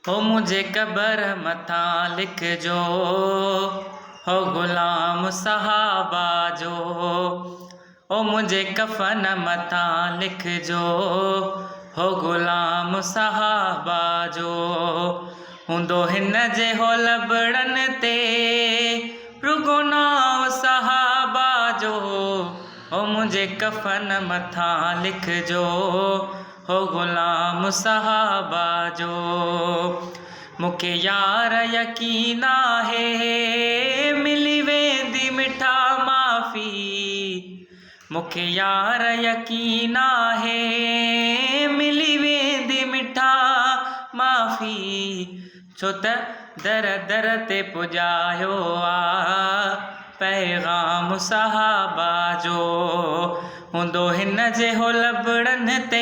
هو منهنجي قبر مٿان لکجو هو غلام صحابه جو او منهنجي ڪفن مٿان لکجو هو غلام صحابه جو هوندو هن جي هو لبڙن تي رڳو نانء صحابه جو او منهنجي ڪفن مٿان لکجو هو غلام صحابه جو مون کي يار يقين آهي ملي ويندي مٺا معافي مون کي يار يقين آهي ملي ويندي مٺا معافي ڇو ته در در تي پڄايو آ پيغام صحابه جو. هوندو هن جي هو لبڙن تي